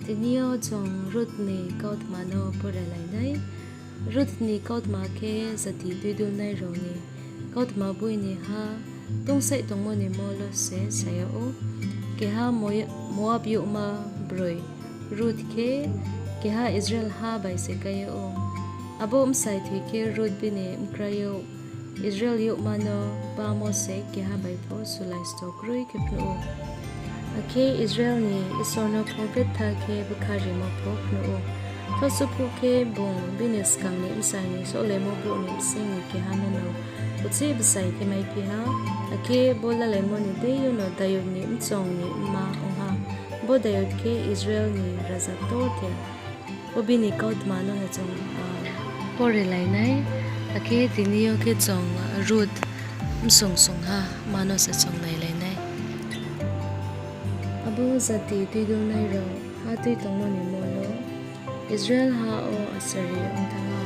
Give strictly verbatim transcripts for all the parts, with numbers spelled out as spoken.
Tini yo chung Ruth ni kautma no pore lai nai. Ruth ni kautma khe jati tuidulnai rao ni kautma boi ni ha tongsaih tongmo ni mo lo se sa yag ou. Keha Moab youhma broi Ruth khe keha Israel ha bai se kái yag ou. Abo bsai thoi khe Ruth bini bkrai youh Israel youhma no bamo se keha bai pho sulai sto kroi khe phnuh ou. Akhe Israel ni Isor no pho betha khe bkha rimo pho phnuh ou. Thaohsuphuh khe bung bini skang ni bsai ni sohlaimo brouh ni bsing ni keha no no uchih bsai khe maiphi ha. Akhe bo lalaimo ni deing yo no Dayud ni mchong ni mma ong ha. Bo Dayud khe Israel ni raja ktorther. Bo bini kautma no no chung pore lai nai. Akhe tini yo khe chung Ruth bsung sungha ma no se chung nailai nai. Abo jati tuidulnai rao ha tui tongmo ni mo no Israel ha wo asari ong thanng ha.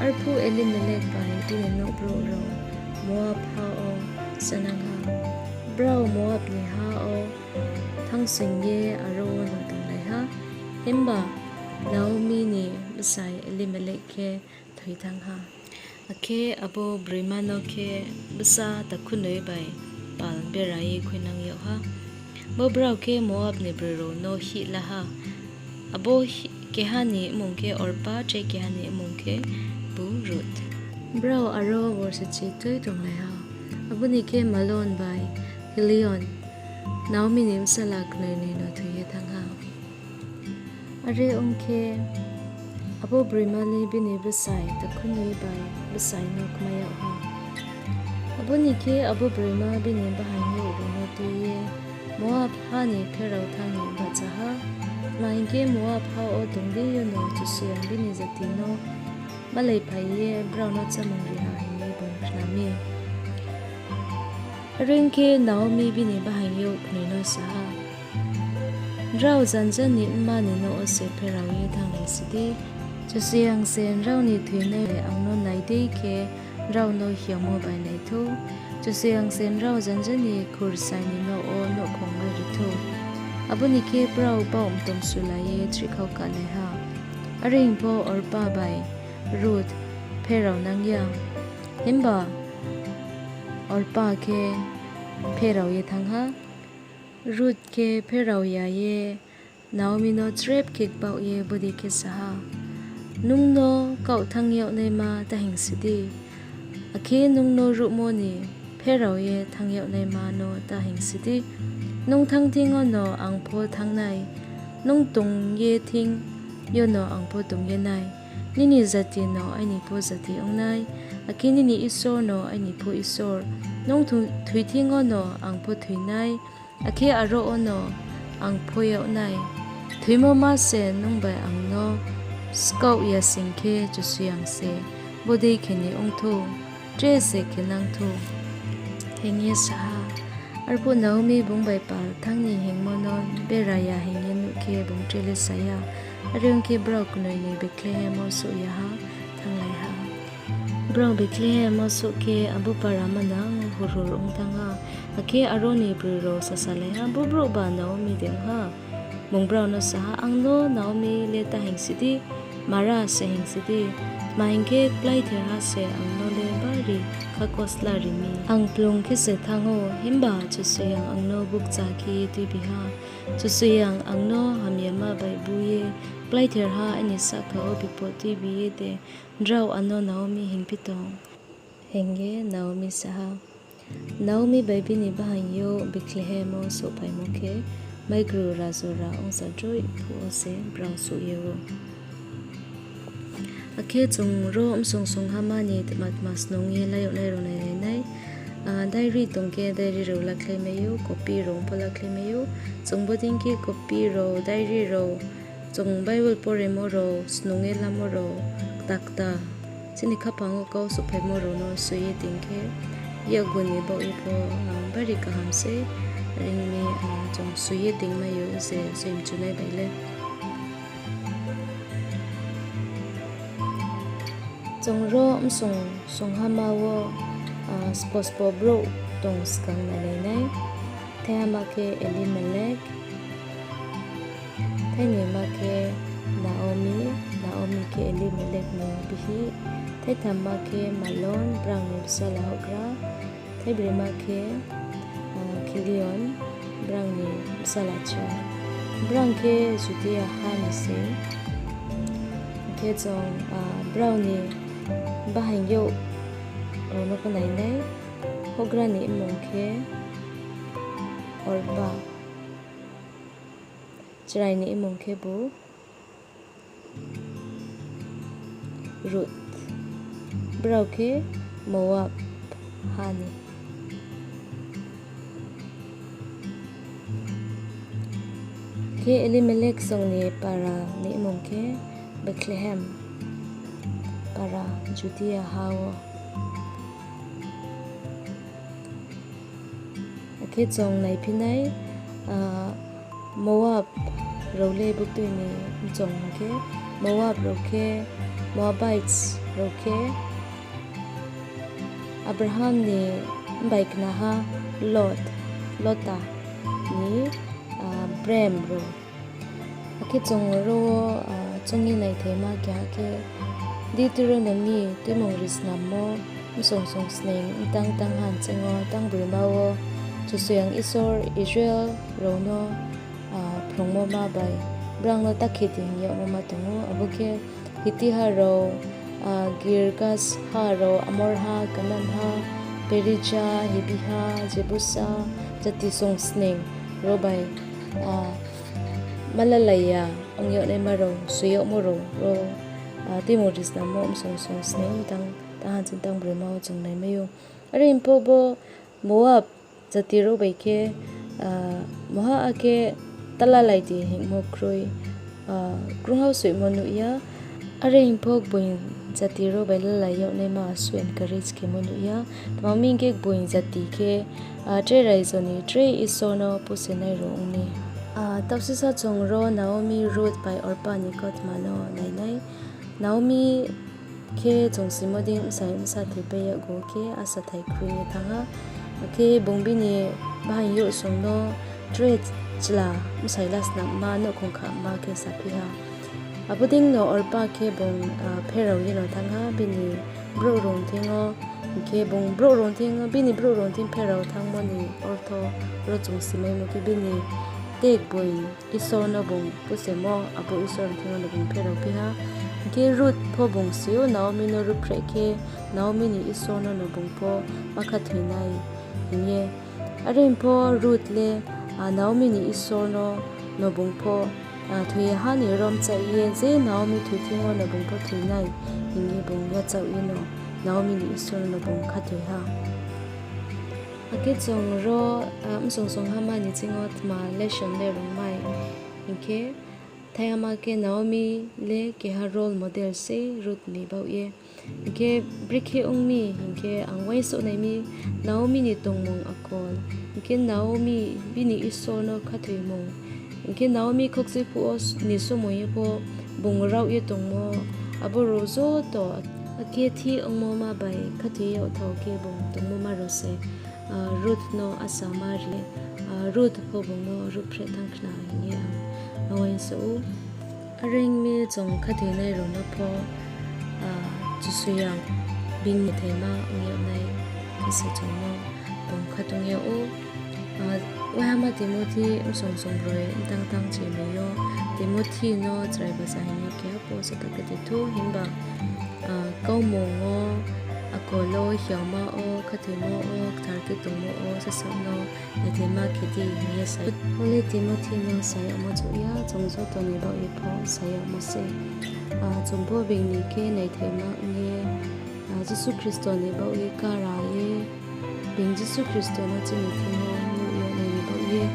Arphuh Elimelek bai bini nouh brouh rao Moab ha wo chanang ha. Brao Moab ni ha wo thanngsoing ye aro wo no tonglai ha. Himba Naomi ni bsai Elimelek khe thoi thanng ha. Akhe abo broima no khe bsa takhunoi bai pal bera ye khuinang yag ha. Bo brao khe Moab ni broi rao no hih la ha. Abo keha ni mmung khe Orpa, tre keha ni mmung khe bu Ruth. Brao aro borsi chi tui tonglai ha. Abo ni khe Malon bai Kilion, Naomi ni bsala knoi ni no thoi ye thanng ha. Are ong khe, abo broima le bini bsai takhunoi bai bsai no kmai yag ha. Abo ni khe abo broima bini bahaing youh rao no tui ye Moab ha ni pherao thanng ni bahcha ha. Tma hing khe, Moab ha wo tong deing yo no Kchusoyang bini jati no malaiphai ye brao no chámung ri ha hing ye bung khna mi. Are ong khe, Naomi bini bahaing youh knoi no sa ha, Nrao janja ni mma ni nouh wo se pherao ye thannglai si di. Kchusoyang se nrao ni thoinai bai ang no nai dei khe, nrao no hiamo bai nai thou. Kchusoyang se nrao janja ni khursai ni nouh wo nouhkhong mai ri thou. Abo ni khe brao baoh mtom sulai ye chrihkhau kalai ha. Are hing pho Orpa bai Ruth pheraonang ya. Himba Orpa khe pherao ye thanng ha. Ruth khe pherao ya ye Naomi no chrep khe kbaoh ye bodei khe sa ha, Nung no kaoh thanng yag naima ta hingsi di, akhe nung no ruhmo ni pherao ye thanng yag naima no ta hingsi di. Nung thanng thing yo no ang pho thanng nai, nung tong ye thing yo no ang pho tong ye nai. Nini jati no aini pho jati ong nai, akhe nini Isor no aini pho Isor. Nung thoi thing yo no ang pho thoi nai, akhe aro wono ang pho yag nai. Thoimo ma se nung bai ang no skaoh ya sing khe, Kchusoyang se bodei khe ni ong thou, tre se khe nang thou, hing ye sa ha. Arphuh Naomi bung bai pal thanng ni hingmo no bera ya hing ye nuh khe, bung tre le sa ya. Are ong khe, brao knoi ni Bethlehem wo souh ya ha, thannglai ha. Brao Bethlehem wo souh khe, abo para manang hurhur ong thanng ha. Akhe aro ni broi rao sasalai ha, Bo brouhba Naomi de ong ha? Bung brao no sa ha, Ang no Naomi le ta hingsi di, Mara se hingsi di. Tma hing khe, kpláitherha se ang no le bari khakosla ri mi. Ang kplung khe se thanng ou, himba Kchusoyang ang no bukcha khe ye tuibi ha. Kchusoyang ang no hamyama bai bu ye, kpláitherha aini sahka wo bipot tuibi ye de nrao ang no Naomi hingphi tong? Hing ye Naomi sa ha. Naomi bai bini bahaing yo Bethlehem wo souhphaimo khe, maigru rajora ongsa droih phuh wo se brao souh ye ou. Akhe chung ro msung sunghama ni tma tma snung ye la yag nai rao nailai nai. Diary tong khe diary rao lakhlai mai ou, copy rao pho lakhlai mai ou. Chung bodei khe copy rao, diary rao, chung Bible poremo rao, snung ye lamo rao, kta kta chini khaphang wo kau souhphaimo rao no soi ye tong khe, yakgu ni baoh ye pho bari kaham sei, are ong mi, chung soi ye tongmai ou je soi mchunai bai le. Chung ro msung sunghama wo spospo brouh tong skang nailai nai. Thaihama khe Elimelek, Thainoi ma khe Naomi, Naomi khe Elimelek ni bihih. Thaitham ma khe Malon, brao ni bsala houhgra. Thaibri ma khe, ah, Kilion, brao ni bsala cho. Brao khe Judia ha ni se. Khe chung, ah, brao ni bahaing youh rao no pho nai nai. Houhgra ni mmung khe Orpa. Chrai ni mmung khebu Ruth. Brao khe Moab ha ni. Khe Elimelek song ni para ni mmung khe Bethlehem para, Judia ha wo. Akhe chung naiphi nai, ah, Moab rao le buktui ni mchong hing khe, Moab rao khe, Moabites rao khe, Abraham ni mbai khnaha Lot, Lota ni, ah, brem rao. Akhe chung ro wo, ah, choung ye naithaima keha khe, Deuteronomy Tuimung Risnammo, msong song sning, mtang tang han ching wo, tang broima wo, Kchusoyang Isor Israel rao no, ah, phrungmo ma bai, brao no ta khe di hing yagmo ma tong ou, abo khe Hiti ha rao, ah, Girgas ha rao, Amor ha, Kanan ha, Perija, Hibi ha, Jebusa, jati song sning rao bai, ah, malalai ya ong yagnaima rao, soi yagmo rao, rao, ah, Tuimung Risnammo msong song sning, tang, tang han ching tang broima wo chung naimai ou. Are pho bo Moab jati rao bai khe, ah, moha akhe ta lalai di hingmo kroi, ah, krungha soimo nuh ya. Are hing pho gboing jati rao bai lalai yagnaima su encourage khemo nuh ya. Tma hing khe gboing jati khe, ah, tre raijo ni tre Isor no pusenai rao ong mi. Ah, tausisa chung ro Naomi, Ruth bai Orpa ni kautma no nai nai. Naomi khe chung simo dei bsai bsa thoipai yakgu khe asa thai khui ye thanng ha. Akhe bung bini bahaing youh song no tre chla bsai la snamma nouhkhong khama khe saphi ha. Abo dei no Orpa khe bung, ah, pherao ye no thanng ha bini brouh rung thing yo, hing khe bung brouh rung thing yo, bini brouh rung thing pherao thanngmo ni ortho ro chung simaimo khe bini tei gboing Isor no bung pusemo, abo Isor ni thing yo no bung pheraophi ha. Hing khe Ruth pho bung si ou, Naomi no ruhphreh khe, Naomi ni Isor no no bung pho ma khathoi nai hing ye. Are hing pho Ruth le, ah, Naomi ni Isor no no bung pho, ah, thoi ye ha ni rom chai ye, je Naomi thoi thing yo no bung pho thoi nai hing ye bung yachaoh ye no Naomi ni Isor no no bung khathoi ha. Akhe chung ro, ah, msong song hama ni ching yo tma lesson le rung mai hing khe, thaihama khe Naomi le keha role model se Ruth ni baoh ye. Hing khe brekhe ong mi hing khe ang uaingsouh nai mi Naomi ni tongmung akol, hing khe Naomi bini Isor no khathoimung, hing khe Naomi khoukchui phuh wo ni somoi yo pho bung raoh ye tongmo, abo rao joto, akhe thih ongmo ma bai khathoi yagthao khe bung tongmo ma rao se, ah, Ruth no asa ma ri, ah, Ruth pho bung no ruhphreh thanng khna hing ye ang uaingsouh ou. Are ong mi chung khathoinai rao no pho, ah, Kchusoyang bini thaima ong yagnai khe se chung no bung khatung yag ou. Ah, uaihama Timothy msong song broi mtang tang chini yo, Timothy no chrai bsa hing ye keha pho sa ta khe ti thou, himba, ah, kaumung wo, akol wo, hiaoma wo, khathoimo wo, kthar khe tongmo wo, sasaoh no naithaima khe di hing ye sa ou. Bo le Timothy no sa yagmo chouh ya, chung joto ni baoh ye pho sa yagmo se. Ah, chung pho being ni khe naithaima ong ye, ah, Jisu Khristo ni baoh ye kara ye, being Jisu Khristo no chini thing yo nuh yagnai ni baoh ye.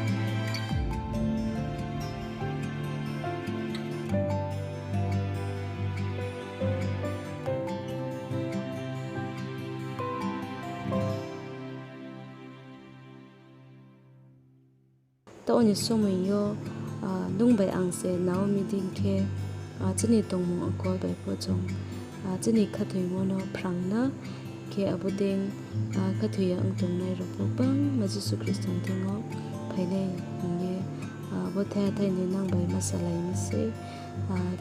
Taoh ni somoi yo, ah, nung bai ang se Naomi dei khe, ah, chini tongmung akol bai pho chung, ah, chini khathoimo no phrang na, khe abo dei, ah, khathoi ya ong tongnai rao pho gbangma Jisu Khristo ni thing yo phainai hing ye, Bo thaiha thai ni nang bai ma salai mi sei.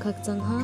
Khakchang ha.